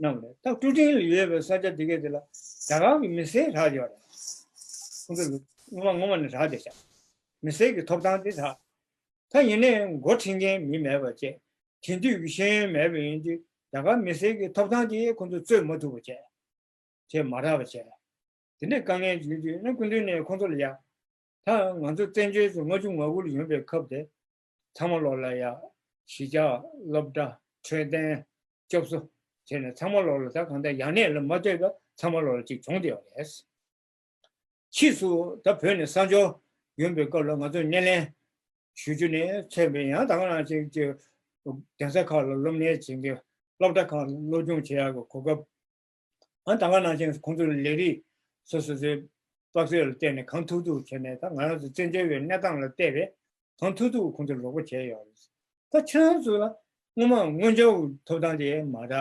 གནང་བ་རེད། ད་ཀྲུ་ཀྲིང་ལ་ཡོད་པའི་ས་ཆ་དེ་གའི་དེ་ལ་རྒྱ་གར་གྱི་མི་སེར་རག་ཡོད་རེད། ཁོང་ཚོ་ངོ་མ་ངོ་མ་ནས་རག་བསྡད་ཤག་མི་སེར་གྱི་ཐོབ་ཐང་དེ་རག་ད་ཡིན་ནའི་འགོ་ཁྲིད་མཁན་མི་མེད་པ་བྱས། དེང་དུས་ཀྱི་ཤེས་ཡོན་མེད་པ་ཡིན་དུས་རྒྱ་གར་མི་སེར་གྱི་ཐོབ་ཐང་དེ་ཁོང་ཚོས་རྩོད་མ་ཐུབ་པ་བྱས། བྱས་མ་རག་པ་བྱས། དེ་འདྲའི་དཀའ་ངལ་ཡོད་དུས་ནི་སྐུ་མདུན་ནས་ཁོང་ཚོ་ལ་ཡ། ད་ང་ཚོ་བཙན་བྱོལ་དུ་ལྔ་བཅུ་ང་དགུ་ལ་ཡོང་པའི་སྐབས་དེ། ཚང་མ་ལོག་ལ་ཡ། གཞིས་ཆགས་སློབ་གྲྭ་འཕྲོད་བསྟེན་སྐྱོབ་གསོ་བྱས་ནས་ཚང་མ་ལོག་ལ་ད་གང་ལྟར་ཡང་ནས་ལ་མ་ལྟོས་པ་ཚང་མ་ལོག་ལ་ཅིག་བྱུང་བསྡད་ཡོད་རེད། ཕྱིས་སུ་ད་བོད་ནས་གསར་འབྱོར་ཡོང་པའི་སྐབས་ལ་ང་ཚོས་སྣེ་ལེན་ཞུ་རྒྱུ་ནས་མཚོན་པའི་ཡང་ད་ག་ནང་བཞིན་གྱི་གདན་ས་ཁག་ལ་སློབ་གཉེར་བྱེད་མཁན་སློབ་གྲྭ་ཁག་ལ་སློབ་སྦྱོང་བྱེད་ཡག་གི་གོ་སྐབས། ཨ་ད་ག་ནང་བཞིན་ཁོང་ཚོའི་ལས་རིགས་སོ་སོ་སོའི་ དཔག་ཚད་ལ་བལྟས་ནས་གང་ཐུབ་ཐུབ་བྱས་ནས། ད་ང་རང་ཚོ་བཙན་བྱོལ་བའི་གནས་སྟངས་ལ་བལྟས་པས་གང་ཐུབ་ཐུབ་ཁོང་ཚོར་རོགས་པ་བྱས་ཡོད་རེད། ད་ཁྱེད་རང་ཚོ་ལ་སྔོན་མ་དངུལ་འབྱོར་གྱི་ཐོབ་ཐང་དེ་མ་རག་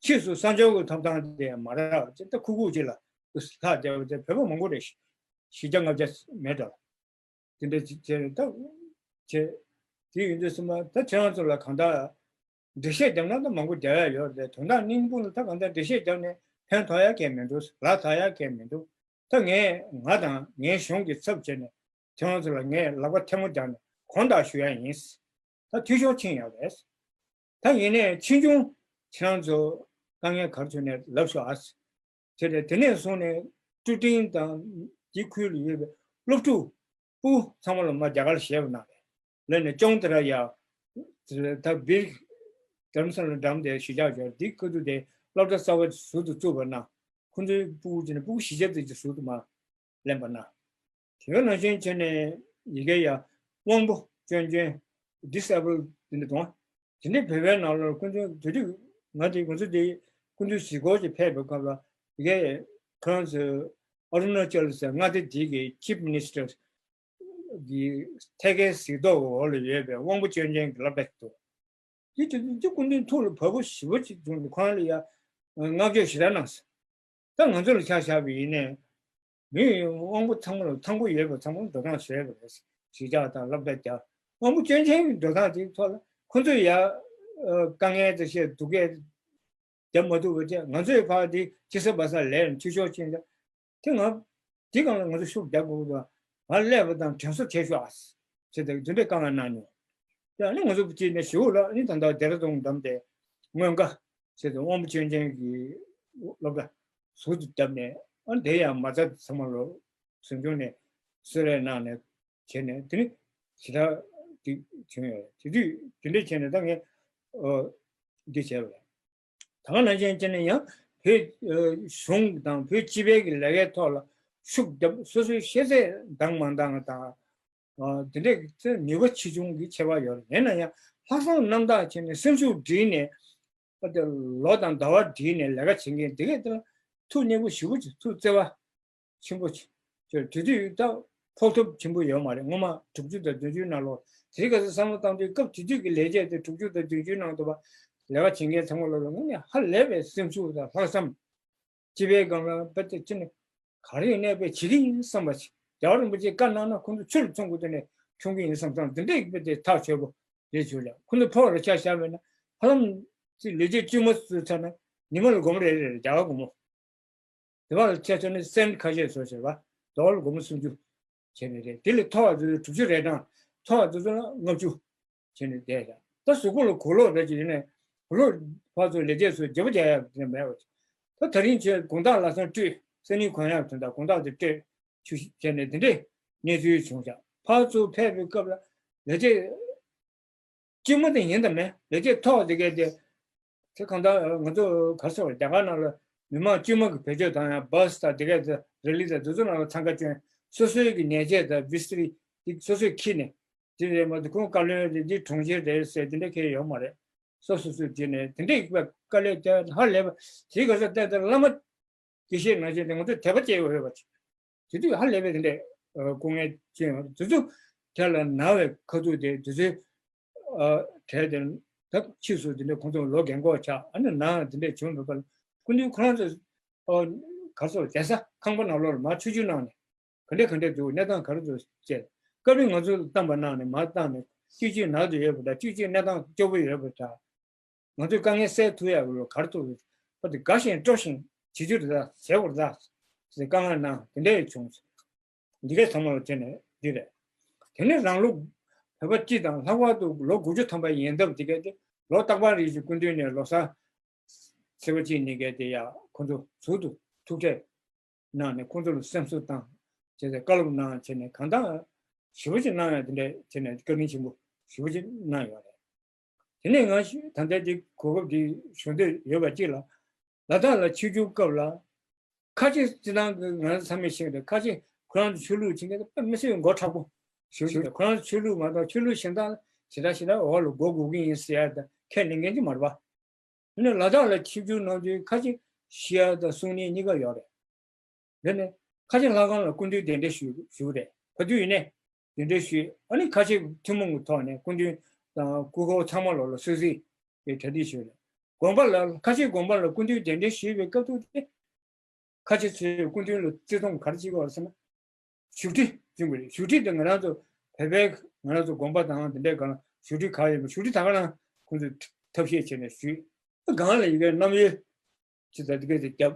ཕྱིས་སུ་གསར་འབྱོར་གྱི་ཐོབ་ཐང་དེ་མ་རག་ཅེས། ད་ཁུག་ཁུག་ཅིག་ལ་ལྷག་བསྡད་པ་དེ་བོད་པ་མང་པོ་རེད། བཞི་བརྒྱ་ལྔ་བརྒྱ་མེད་འགྲོ། དེ་འདྲ་ཅིག་བྱས་ནས་ད་བྱས། དེ་ཡིན་དུས་ཙམ་པ་ད་ཁྱེད་རང་ཚོ་ལ་གང་ལྟར་འགྲེལ་བཤད་རྒྱབ་ན་ད་མང་པོ་རྒྱག་ཡ་ཡོད་རེད། དོན་དག་སྙིང་པོ་ལ་ད་གང་ལྟར་འགྲེལ་བཤད་རྒྱབ་ནས་ཕན་ཐོགས་ཡ་གང་ཡང་མི་འདུག་ལ་ཐོགས་ཡ་གང་ཡང་མི་འདུག་ད་ངས་ང་དང་ངའི་གཞུང་གི་ཚབ་བྱས་ནས་ཁྱེད་རང་ཚོ་ལ་ངས་ལག་པ་ཐལ་མོ་སྦྱར་ནས་དགོངས་དག་ཞུ་ཡ་ཡིན། ད་འཐུས་ཤོར་ཕྱིན་ཡོད་རེད། ད་ཡིན་ནའི་ཕྱིས་འབྱུང་ཁྱེད་རང་ཚོ་དཀའ་ངལ་ག་རེ་བྱུང་ནའི་ལབ་ཤོག་ཨ། དེ་རེད། དེ་ནས་བཟུང་ནས་ཀྲུ་ཀྲིང་དང་དེའི་ཁུལ་ལ་ཡོད་པའི་སློབ་ཕྲུག་སྤུ་གུ་ཚང་མ་ལ་མར་རྒྱ་གར་ལ་བཞེས་པ་གནང་རེད། ལས་ནས་ཅོང་ཏེ་ར་ཡ་ད་བིར་དྷ་རམ་ས་ལ་འགྲམ་དེ་གཞིས་ཆགས་ཡོད། དེའི་ཁ་ཐུག་དེ་སློབ་གྲྭ་གསར་པ་ཟུར་དུ་བཙུགས་པ་གནང་། ཁོང་ཚོའི་སྤུ་གུ་དེ་ནས་སྤུ་གུ་བཞི་བརྒྱ་ཙམ་གྱི་ཟུར་དུ་མར་ལེན་པ་ན། དེ་ག་ནང་བཞིན་བྱས་ནས་ཡ་གི་ཡ་དབང་པོ་སྐྱོན་ཅན། ཌི་སེ་བལ་དེ་འདྲ་དང་། དེ་འདྲའི་བོད་པའི་ནང་ལ་ཁོང་ཚོ་དེ་དུས་ང་དེ་ང་ཚོ་དེ་སྐུ་མདུན་གཟིགས་སྐོར་ཅིག་ཕེབས་པའི་སྐབས་ལ་ཡ་གི་ཁོ་རང་ཚོ་ཨ་རུ་ན་ཅལ་ཟེར་མངའ་སྡེ་དེ་གི་ཅིབ་མི་ནི་སི་ཊར་གི་ཐད་ཀའི་གཟིགས་རྟོག་འོག་ལ་ཡོད་པའི་དབང་པོ་སྐྱོན་ཅན་གྱི་སློབ་གྲྭ་ཞིག་འདུག་དེ་དུས་དེ་སྐུ་མདུན་ཐུགས་ལ་བབས་པ་ཞེ་པོ་ཅིག་བྱུང་ནས་ཁོ་རང་ལ་ཡ་བསྔགས་བརྗོད་ཞེ་དྲག་གནང་སོང་། ད་ང་ཚོ་ལ་ཆ་བཞག་པ་ཡིན་ནའི་མི་དབང་པོ་ཚང་མ་ལ་ཐང་པོ་ཡོད་པ་ཚང་མ་འགྲོ་སྟངས་བཟོས་པ་རེད། གཞིས་ཆགས་དང་སློབ་གྲྭ་རྒྱག་དབང་པོ་སྐྱོན་ཅན་གྱི་འགྲོ་སྟངས་དེའི་ཐོག་ལ་ཁོ་ཚོས་ཡ་དཀའ་ངལ་དེ་བཤད་སྡུག་སྐད་རྒྱབ་མ་ཐུབ་པ་བྱས། ང་ཚོའི་ཕར་དེ་ཅི་ས་བ་ས་ལས་འཐུས་ཤོར་ཕྱིན་ཙང་། དེ་ང་དེ་སྒང་ལ་ང་ཚོ་ཤུགས་རྒྱབ་དགོས་ཀྱི་འདུག་ང་སླེབས་པ་དང་དྲན་གསོ་བྱེད་ཤོག་ཨ་ཟེར་ཏེ་དེ་འདྲའི་བཀའ་མངགས་གནང་མྱོང་། ཡང་ནི་ང་ཚོ་ཅིག་ནས་ཞུ་ལ་ནི་ད་ལྟ་ལྡེ་ར་ལྡུན་འགྲམ་དེ་སྔོན་ཀ་ཟེར་ཏེ་དབང་པོ་སྐྱོན་ཅན་གྱི་སློབ་གྲྭ་ཟུར་དུ་བརྒྱབ་ནས། ཨ་དེ་ཡང་མ་རྩ་ཚང་མ་ལོ་གཟིམ་ཆུང་ནས་གསོལ་རས་གནང་ནས་བྱས་ནས། དེ་ནི་ཞེ་དྲག་ཅིག་བྱུང་ཡོད། དེ་དུས་དེ་འདྲས་བྱས་ནས་ད་ངས་འདི་བྱས་པ་རེད། ད་ག་ནང་བཞིན་བྱས་ནས་ཡང་བོད་གཞུང་དང་བོད་སྤྱི་པའི་གི་ལས་ཀའི་ཐོག་ལ་ཤུགས་རྒྱབ། སོ་སོའི་ཤེས་ཚད་འདང་མ་འདང་དང་། དེ་འདྲའི་ཚེ་ནུས་པ་ཆེ་ཆུང་གི་ཁྱད་པར་ཡོད་རེད། ཡིན་ན་ཡང་ལྷག་བསམ་རྣམ་དག་བྱས་ནས་སེམས་ཤུགས་བསྒྲིལ་ནས། ཨ་དེ་ལོ་དང་ཟླ་བ་བསྒྲིལ་ནས་ལས་ཀ་བྱེད་མཁན་དེ་གས་དེ་ལ་ཐུགས་མཉེས་པོ་ཞེ་པོ་ཅིག་ཐུགས་བརྩེ་བ་ཆེན་པོ་ཅིག་དེ་དུས་ད་ཕོག་ཐུབ་ཆེན་པོ་ཡོད་མ་རེད། སྔོན་མ་དྲུག་ཅུ་དང་བདུན་ཅུའི་ནང་ལོགས་དེ་རིང་ཁ་སང་བསམ་བློ་བཏང་དུས་སྐབས་དེ་དུས་ཀྱི་ལས་བྱེད་དེ་དྲུག་ཅུ་དང་བདུན་ཅུའི་ནང་དུ་བ་ལས་ཀ་བྱེད་མཁན་ཚང་མ་ལོ་ལ་དངོས་གནས་ཧ་ལས་པའི་སེམས་ཤུགས་དང་ལྷག་བསམ། སྤྱི་པའི་སྒང་ལ་དཔེ་དེ་ཅི་ནས་ག་རེ་ཡིན་ནའི་དཔེ་བྱེད་ཀྱི་ཡིན་བསམ་པ་ཞིག་རྒྱལ་བ་རིན་པོ་ཆེས་བཀའ་གནང་ན་ཁོང་ཚོ་ཆུ་ལ་མཚོན་དགོས། དེ་ནས་མཆོང་གི་ཡིན་བསམ་བསམ་དེ་འདྲའི་དཔེ་དེ་ཐག་ཆོད་པོ་རེད་བྱུང་ལ། ཁོང་ཚོ་ཕོགས་ལ་ཆ་བཞག་པས་ན་ཧ་ལམ་ཅིག་ལས་བྱེད་དཀྱུས་མ་ཚོ་ཚར་ན་ཉི་མ་ལ་སྒོར་མོ་རེ་རེ་རེད། རྒྱ་གར་སྒོར་མོ། དེ་བ་ལ་ཆ་མཚོན་ན་སེན་ཁ་ཤས་བཟོ་བྱས་པ་ཌོ་ལར་སྒོར་མོ་སུམ་ཅུ་བྱས་ནས་རེད། དེ་ལས་མཐོ་བ་ཚོ་དྲུག་ཅུ་རེ་གྲངས། མཐོ་བ་ཚོ་ཚོ་ལ་ལྔ་བཅུ་བྱས་ནས་བསྡད་ཡ། ད་གཟུགས་པོ་ལ་གོས་ལོག་རེ་ཅིག་ཡིན་ནས་གོས་ལོག་ཕར་ཚུར་ལས་བྱེད་ཚོ་བརྗེ་པོ་རྒྱག་ཡ་དེ་མེད་པ་ཅིག་ད་ད་རིང་ཆོས་དགོང་དག་ལ་སང་སྤྲོད་སང་ཉིན་གོན་ཡག་དོན་དག་དགོང་དག་དེ་སྤྲོད་ཆུ་བྱས་ནས་དེ་འདྲའི་གནས་ཚུལ་བྱུང་ཤག་ཕར་ཚུར་ཕེབས་པའི་སྐབས་ལ་ལས་བྱེད་དཀྱུས་མ་དེ་ཡིན་དང་མིན། ལས་བྱེད་མཐོ་བ་དེ་གས་དེ། དེ་གང་ལྟར་ང་ཚོ་ག་རེ་ཟེར་བ། རྒྱ་གར་ནང་ལ་མི་མང་དཀྱུས་མ་གི་བེད་སྤྱོད་བཏང་ཡ་བྷ་སི་དང་དེ་གས་དེ་རེ་ལི་དང་དེ་ཚོ་ནང་ལ་འཚང་ཁ་སྐྱོན། སོ་སོའི་གི་ཉལ་ཆས་དང་བི་སི་རི་དེ་སོ་སོས་ཁྱེར་ནས། དེ་རེད་མ་གཏོགས་ཁོང་བཀའ་བློན་རེད། འདི་དྲུང་ཆེ་རེད་ཟེར་དེ་འདྲ་གང་ཡང་ཡོད་མ་རེད། སོ་སོ་སོས་དེ་ནས་དེ་འདྲའི་དཀའ་ལས་བརྒྱབ། ཧ་ལས་པ་དེའི་སྐབས་སུ་བལྟས་ཏེ་བླ་མ་དགེ་བཤེས་ནང་བཞིན་དེ་ང་ཚོས་དད་པ་སྐྱེ་ཡོད་པ་ཅིག་དེ་དུས་ཧ་ལས་པའི་དེ་འདྲའི་སྐུ་ངལ་ཅན་ཡོད། དེ་ཚོ་དེ་ལ་ན་བའི་ཁ་ཐུག་དེ་དེ་ཚོའི་གྲས་དེ་ད་ཕྱིས་སུ་དེ་འདྲའི་ཁོང་ཚོ་ལོ་རྒན་གོག་ཆགས། ཨ་ནི་ན་དེ་འདྲའི་བྱུང་ཡོད་པ་ལ་སྐུ་མདུན་ཁོ་རང་ཚོ་ག་རེ་ཟེར་བ། བསྡད་ས་ཁང་པ་ནང་ལོགས་ལ་མར་ཆུ་ཆུ་གནང་ནས། ག་འདྲས་ག་འདྲས་འདུག་གནས་སྟངས་ག་རེ་འདུག་ཅེས་སྐབས་རིང་ང་ཚོ་ལ་བཏང་པ་གནང་ནས་མར་བཏང་ནས་གཅིག་གཅིག་ནག་དུ་ཡོད་པ་འདྲ། གཅིག་གཅིག་གནས་སྟངས་སྐྱོ་པོ་ཡོད་པ་འདྲ། ང་ཚོས་དཀའ་ངལ་སེལ་ཐུབ་ཡག་ལོ་ག་རེ་ཐུབ་རེད། ཕ་དེ་དགའ་ཞིང་སྤྲོ་ཞིང་བྱེད་རྒྱུ་རེད་ད། བྱེད་དགོས་རེད་ད་ཟེར་དཀའ་ངལ་གནང་དེ་འདྲས་བྱུང་། འདི་གས་ཚང་མ་ལ་བྱས་ནས་འདི་རེད། དེ་ནས་རང་ལུགས་བོད་པ་སྤྱི་དང་ལྷག་པར་དུ་ལོ་དགུ་བཅུ་ཐམ་པ་ཡན་འདབ་དེ་གས་དེ་ལོ་རྟག་པར་རེ་བཞིན་སྐུ་མདུན་ནས་ལོ་གསར་ཚེས་པ་གཅིག་ཉིན་གས་དེ་ཡ་ཁོང་ཚོ་ཟུར་དུ་ཐུག་འཕྲད་གནང་ནས་ཁོང་ཚོ་ལ་སེམས་གསོ་དང་བྱས་ཏེ་བཀའ་སློབ་གནང་བྱས་ནས་གང་ལྟར་ཞེ་པོ་ཅིག་གནང་ཡ་དེ་འདྲས་བྱས་ནས་བཀའ་དྲིན་ཆེན་པོ་ཞེ་པོ་ཅིག་གནང་ཡོད་རེད། དེ་ནས་ང་ད་ལྟ་འདི་གོ་སྐབས་འདི་ཞུ་འདོད་ཡོད་པ་གཅིག་ལ། ལ་དྭགས་ལ་ཆིབས་བསྒྱུར་སྐབས་ལ་ཁ་ཆེ་སྤྱི་བཏང་གི་ང་རང་ཚང་མས་ཤེས་ཀྱི་རེད། ཁ་ཆེ་ཁོ་རང་ཚོ་ཆོས་ལུགས་ཆེན་མཁན་དེ་དཔེ་མི་སྲིད་མགོ་མཁྲེགས་པོ་ཞིག་རེད། ཁོ་རང་ཚོ་ཆོས་ལུགས་མ་གཏོགས་ཆོས་ལུགས་གཞན་དག་ལ་ཞེ་དྲག་ཞེ་དྲག་འོག་ལ་མགོ་སྒུར་གི་ཡིན་ཟེར་ཡ་དང་ཁས་ལེན་མཁན་ཅིག་མ་རེད་པ། དེ་ནས་ལ་དྭགས་ལ་ཆིབས་བསྒྱུར་གནང་དུས་ཁ་ཆེ་ཤི་ཡ་དང་གསུང་ནི་གཉིས་ཀ་ཡོད་རེད། དེ་ནས་ ཁ་ཆེ་ལྷ་ཁང་ལ་སྐུ་མདུན་གདན་འདྲེན་ཞུ་ཞུ་རེད། ག་དུས་ཡིན་ནའི་གདན་འདྲེན་ཞུས། ཨ་ནི་ཁ་ཆེ་ཐུན་མོང་གི་ཐོག་ནས་སྐུ་མདུན་དང་སྐུ་འཁོར་ཚང་མ་ལོག་ལ་གསོལ་ཚིགས་ཀྱི་གྲ་སྒྲིག་ཞུས་རེད། དགོན་པ་ལ་ཁ་ཆེ་དགོན་པ་ལ་སྐུ་མདུན་གདན་འདྲེན་ཞུས་པའི་སྐབས་དུས་དེ། ཁ་ཆེ་ཚོས་སྐུ་མདུན་ལ་བརྩི་མཐོང་ག་རེ་བྱེད་དགོས་ཟེར་ན། བཞུགས་ཁྲི་བསྐྲུན་དགོས་རེད། བཞུགས་ཁྲི་དེ་ང་རང་ཚོ་བོད་པའི་ང་རང་ཚོ་དགོན་པ་དང་དེ་འདྲའི་སྒང་ལ་བཞུགས་ཁྲི་ག་ཡོད་པ། བཞུགས་ཁྲི་ད་ག་རང་ཁོང་ཚོས་ཐབས་ཤེས་བྱས་ནས་ཞུས། སྒང་ལ་ཡི་གེ་གནམ་འོད་ཅི་ད་དེ་གས་དེ་བརྒྱབ།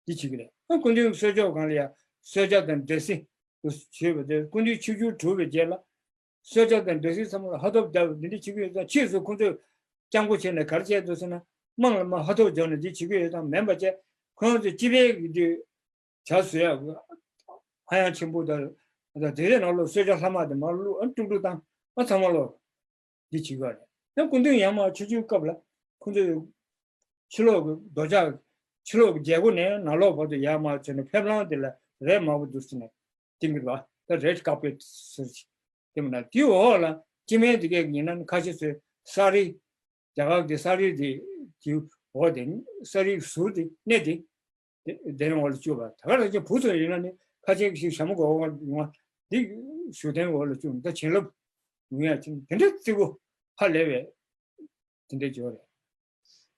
འདི་བྱེད་ཀྱི་རེད། ཨ་སྐུ་མདུན་གསོལ་ལྕོག་སྒང་ལ་ཡ་གསོལ་ཇ་དང་འབྲས་སིལ་དུ་བྱོས་པ་དེ། སྐུ་མདུན་ཆིབས་བསྒྱུར་གྲུབ་པའི་རྗེས་ལ་གསོལ་ཇ་དང་འབྲས་སིལ་ཚང་མ་ལ་ཧ་ཐོབ་བརྒྱབ། འདི་འདྲ་བྱེད་ཀྱི་ཡོད་ཙང་ཕྱིས་སུ་ཁོང་ཚོས་སྐྱབས་མགོན་བྱས་ནས་ག་རེ་བྱས་འདུག་ཟེར་ན། དམངས་ལ་མ་ཧ་ཐོབ་སྦྱོར་ནས་འདི་བྱེད་ཀྱི་ཡོད་ཙང་མིན་པ་བྱས། ཁོང་ཚོས་སྤྱི་པའི་གི་དུས་ཇ་བཟོ་ཡག་ཧ་ཡང་ཆེན་པོ་དང་། ད་དེ་རེད། ནང་ལོགས་གསོལ་ཇ་ལྷག་མ་དེ་མར་བླུགས། ཨ་དཀྲུག་དཀྲུག་བཏང་། ཨ་ཚང་མ་ལོག་འདི་བྱེད་ཀྱི་རེད། ཡང་སྐུ་མདུན་ཡར་མར་ཆིབས་བསྒྱུར་སྐབས་ལ་ཁོང་ཚོས་ཕྱི་ལོགས་ཀྱི་རྡོ་ལྕགས། ཕྱི་ལོགས་ཀྱི་རྒྱལ་སྒོ་ནས་ནང་ལོགས་བར་དུ་ཡར་མར་བྱས་ནས་ཕེབས་ལམ་དེ་ལ་རས་དམར་པོ་འདུག་ཟེར་ནས་བཏིང་གི་རེད་པ། ད་རེད་ཀར་པེཊ་ཟེར་གྱི། དེ་མིན་ན་དེའི་འོག་ལ་སྐྱེ་དམན་དེ་གས་ཡིན་ན་ཁ་ཤས་ཚོས་ས་རི། རྒྱ་གར་གྱི་ས་རི་དེ་དེའི་འོག་དེ་ས་རིའི་ཟུར་དེ་གནས་དེ། དེ་དེ་རིང་འོག་ལ་བཅུག་པ། ད་ག་རང་ཅན་བུ་ཚོ་ཡིན་ན་ནི་ཁ་ཆེ་ཞིག་ཞྭ་མོ་གོ་བ་ཡོང་བ་འདི་བཞུགས་གདན་འོག་ལ་བཅུག་ད་བྱིན་རླབས་ཡོང་ཡ་ཅིག་དེ་འདྲ་བརྩི་བོ་ཧ་ལས་པའི་དེ་འདྲ་བྱོས་རེད།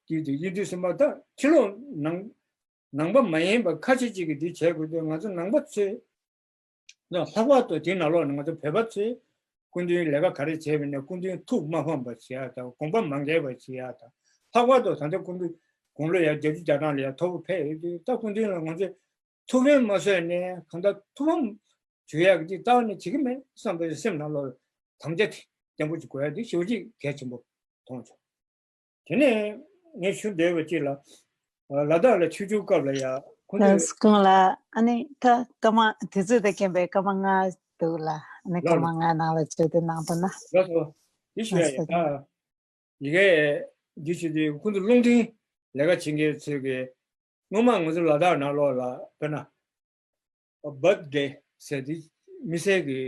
དུས་དེ་ཡིན་དུས་སེམས་པ་ད་ཕྱི་ལོགས་ནང་ནང་པ་མ་ཡིན་པ་ཁ་ཆེ་ཅིག་གིས་འདི་བྱས་དགོས་དུས། ང་ཚོ་ནང་པ་ཚོས། ལྷག་པར་དུ་དེའི་ནང་ལོགས་ནས་ང་ཚོ་བོད་པ་ཚོས་སྐུ་མདུན་ལས་ཀ་ག་རེ་བྱས་པ་ཡིན་ན། སྐུ་མདུན་ཐུགས་མ་ཕམ་པ་བྱེད་ཡག་དང་། དགོངས་པ་མ་འགལ་བ་བྱེད་ཡག་དང་། ལྷག་པར་དུ་ད་ལྟ་སྐུ་མདུན་དགུང་ལོ་ཡར་བརྒྱད་ཅུ་གྱ་གྲངས་ལ་ཡར་མཐོ་པོ་ཕེབས་ཡོད་དུས། ད་སྐུ་མདུན་ལ་ང་ཚོས་ཐུགས་ཕན་མ་གསོས་ནས་གང་ལྟར་ཐུགས་ཕམ་བྱེད་ཡག་གི་རྩ་བ་ནས་བྱེད་ཀྱི་མེད་བསམ་པའི་སེམས་ནང་ལོགས་དམ་བཅའ་དེ་བརྟན་པོ་ཅིག་དགོས་ཡག་དེ་ཞེ་པོ་ཅིག་གལ་ཆེན་པོ་མཐོང་བྱུང་། དེ་ནས་ངས་ཞུ་འདོད་པ་གཅིག་ལ། ལ་དྭགས་ལ་ཆིབས་བསྒྱུར་སྐབས་ལ་ཡ་ཁོང་ཚོས། སྐུ་ངོ་ལགས། ཨ་ནི་ད་སྐར་མ་དུས་ཚོད་དང་མཁྱེན་པའི་སྐར་མ་ལྔ་འདུག་ལ། ཨ་ནི་སྐར་མ་ལྔ་ནང་ལ་བརྗོད་དེ་གནང་ཐུབ་ན། ལགས་སོ། འདི་ཞུ་ཡ་ཡིན། ད་ཡི་གེ་འདི་ཞུ་དུས་ཁོང་ཚོ་རླུང་འཕྲིན་ལས་ཀ་བྱེད་མཁན་ཚོས་ཀྱི་སྔོན་མ་ང་ཚོ་ལ་དྭགས་ནང་ལོགས་ལ་དཔེར་ན། བར་ཐི་ཌེ་ཟེར་དེ་མི་སེར་གྱི་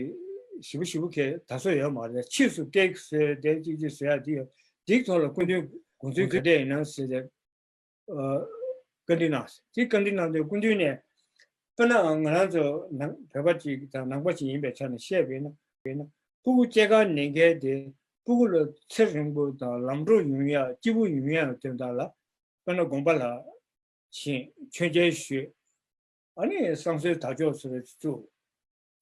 ཞེ་པོ་ཞེ་པོ་གས་ད་གཟོད་ཡོད་མ་རེད། ཕྱིས་སུ་ཀེག་བཟོས་ཏེ་གཅིག་གཅིག་བཟོ་ཡ་དེ་ཡོད། དེའི་ཐོག་ལ་སྐུ་མདུན་དགོངས་ཚུལ་ག་འདྲས་ཡིན་ན་ཟེར་ཏེ་བཀའ་འདྲི་གནང་། དེ་བཀའ་འདྲི་གནང་དུས་སྐུ་མདུན་ནས། དཔེར་ན་ང་རང་ཚོ་ནང་བོད་པ་ཅིག་དང་ནང་པ་ཅིག་ཡིན་པའི་ཆ་ནས་བཤད་པ་ཡིན་ན། ཡིན་ན་སྤུ་གུ་སྐྱེས་སྐར་ཉིན་འགའ་དེ་སྤུ་གུ་ལ་ཚེ་རིང་པོ་དང་ལམ་འགྲོ་ཡོང་ཡ་སྐྱིད་པོ་ཡོང་ཡ་དོན་དག་ལ། དཔེར་ན་དགོན་པ་ལ་ཕྱིན། མཆོད་མཇལ་ཞུས། ཨ་ནི་བསང་གསོལ་དར་ལྕོག་སོགས་བཙུགས།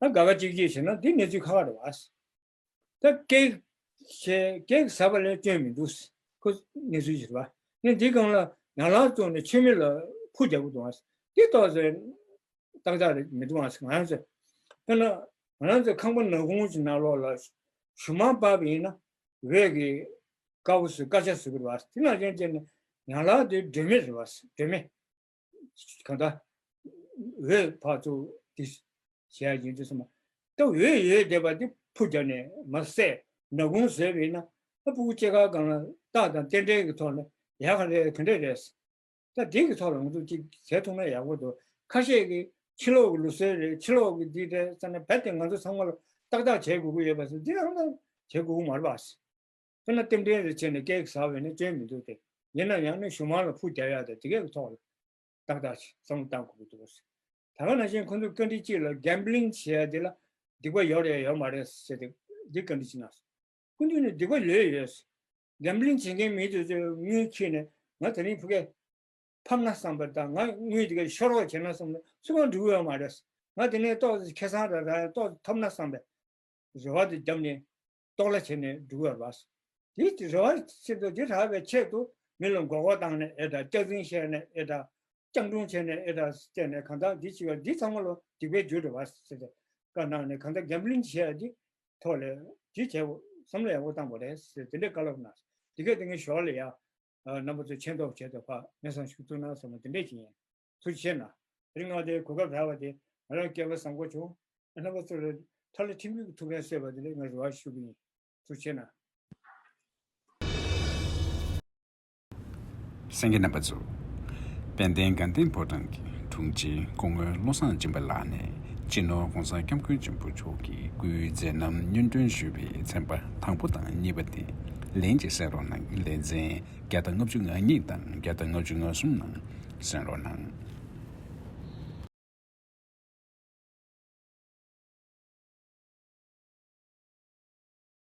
ཨ་དགའ་དགའ་སྐྱིད་སྐྱིད་བྱས་ན་འདི་གནས་ཚུལ་ཁག་ཁག་རེད་པ། ད་ཀེག་བྱས། ཀེག་ཟ་བ་ལས་སྐྱོན་མི་འདུག། ཁོ་གནས་ཚུལ་ཞིག་རེད་པ། ངས་འདི་སྒང་ལ་ཡན་ལག་བཙུགས་ནས་མཆོད་མེ་ལ་ཕུ་རྒྱག་གི་འདུག་ཨ། འདི་ཏོག་ཙམ་ཏག་ཏག་རེད་མི་འདུག་ཨ། ང་རང་ཚོ་དཔེར་ན་ང་རང་ཚོ་ཁང་པ་ནག་ཁུང་ཞིག་ནང་ལོགས་ལ་ཞུ་མར་སྤར་བ་ཡིན་ན་འོད་ཀྱི་དཀར་པོ་བཟོས། དཀར་ཆ་བཟོ་གི་རེད་པ། དེ་ནང་བཞིན་བྱས་ནས་ཡན་ལག་དེ་སྒྲོན་མེ་རེད་པ། སྒྲོན་མེ། གང་ལྟར་འོད་ཕར་ཚུར་དེ་བྱས་ཡིན་དུས་ཙམ་པ། ད་འོད་ཡོད་བསྡད་པ་དེ་ཕུ་རྒྱག་ནས་མར་བསད། ནག་ཁུང་བཟོས་པ་ཡིན་ན། ད་སྤུ་གུ་སྐྱེས་སྐར་སྒང་ལ་རྟགས་དང་རྟེན་འབྲེལ་གྱི་ཐོག་ནས་ཡག་ག་རེད་ག་འདྲས་རེད། ད་དེ་གི་ཐོག་ལ་ང་ཚོ་ཅིག་བྱེད་ཐུབ་ན་ཡག་པོ་འདུག། ཁ་ཤས་ཀྱིས་ཕྱི་ལོགས་ཀྱི་ལུགས་སྲོལ་རེད། ཕྱི་ལོགས་ཀྱི་འདི་རེད་བསམ་ནས་རྦད་དེ་ང་ཚོ་ཚང་མ་ལ་ཏག་ཏག་བྱེད་དགོས་ཀྱི་ཡོད་པ་ཟེར། འདི་རང་ད་བྱེད་དགོས་ཀྱི་མ་རེད་པ། དཔེར་ན་རྟེན་འབྲེལ་རེ་བྱས་ནས་ཀེག་ཟ་བས་ནི་སྐྱོན་མི་འདུག་སྟེ། ཡིན་ན་ཡང་ནི་ཞུ་མར་ལ་ཕུ་རྒྱག་ཡག་དང་དེ་གའི་ཐོག་ལ་ཏག་ཏག་ཅིག་བསམ་བློ་བཏང་དགོས་ཀྱི་འདུག། ད་ག་ནང་བཞིན་ཁོང་ཚོས་བཀའ་འདྲི་གཅིག་ལ་གེམ་བྷི་ལིང་བྱེད་ཡག་འདི་ལ་སྡིག་པ་ཡོད་རེད་ཡོད་མ་རེད་ཟེར་ཏེ་འདི་བཀའ་འདྲི་གཅིག་གནང་སོང་། སྐུ་མདུན་ནས་སྡིག་པ་ལོས་ཡོད། གེམ་བྷི་ལིང་བྱེད་མཁན་མི་དེ་ཚོས་དངུལ་ཁྱེར་ནས་ང་དེ་རིང་ཕ་གིར་ཕམ་ན་བསམ་པ་དང་། ང་དངུལ་དེ་ག་ཤོར་བ་བྱས་ན་བསམ་ན་སུ་གང་འགྲིག་གི་ཡོད་མ་རེད། ང་དེ་ནས་ཏོག་ཙམ་ཁེ་བཟང་རག་རག་ཏོག་ཙམ་ཐོབ་ན་བསམ་པའི་རེ་བ་དེ་བརྒྱབ་ནས་ལྟོགས་ལ་བྱས་ནས་འགྲོ་གི་ཡོད་རེད་པ། དེ་རེ་བ་ཆེད་དུ་དེ་རག་པའི་ཆེད་དུ་མི་ལ་མགོ་སྐོར་བཏང་ནས་ཨེ་འདྲ། སྐྱག་རྫུན་བཤད་ནས་ཨེ་འདྲ། སྐྱག་འབྲུམ་བྱས་ནས་ཨེ་འདྲ་བཤད་ནས་གང་ལྟར་འདི་བྱས་པ་འདི་ཚང་མ་ལོ་སྡིག་པའི་རྒྱུ་རེད་པ་ཟེར་ཏེ་བཀའ་གནང་ནས། གང་ལྟར་གེམ་བྷི་ལིང་བྱས་པ་འདི་ཐོག་ལ་འདི་བྱས་པ་བསམ་བློ་ཡག་པོ་བཏང་པ་རེད་ཟེར་དེ་འདྲའི་བཀའ་སློབ་གནང་། དེ་གས་དེ་ངས་ཞོར་ལ་ཡ། ཨ། རྣམ་པ་ཚོས་མཁྱེན་རྟོགས་བྱས་ཏེ་ཕར་སྙན་སེང་ཞུ་ཐུབ་ན་བསམ་པ་དེ་འདྲས་ཅིག་ཡིན། ཐུགས་རྗེ་ཆེ་གནང་། དེ་རིང་ང་དེ་གོ་སྐབས་རག་པ་དེ་ང་རང་སྐལ་བ་བཟང་པོ་བྱུང་། རྣམ་པ་ཚོ་ལ་ཐ་ལ་ཁྲིམས་ཀྱི་ཐུགས་ཕན་གསོས་པ་དེ་ལ་ང་རེ་བ་ཞུ་གི་ཡིན། ཐུགས་རྗེ་ཆེ་གནང་། གསན་མཁན་རྣམ་པ་ཚོ། དཔལ་ལྡན་དགའ་ལྡན་ཕོ་བྲང་གི་དྲུང་ཆེ་སྐུ་ངོ་བློ་བཟང་སྦྱིན་པ་ལགས་ནས་སྤྱི་ནོར་༸གོང་ས་༸སྐྱབས་མགོན་ཆེན་པོ་མཆོག་གི་སྐུའི་མཛད་རྣམ་སྙན་སྒྲོན་ཞུས་པའི་ཚན་པ་དང་པོ་དང་གཉིས་པ་དེ་ལན་གཅིག་གསན་རོགས་གནང་། ལེ་ཚན་བརྒྱ་དང་ལྔ་བཅུ་ང་གཉིས་དང་བརྒྱ་དང་ལྔ་བཅུ་ང་གསུམ་ནང་གསན་རོགས་གནང་།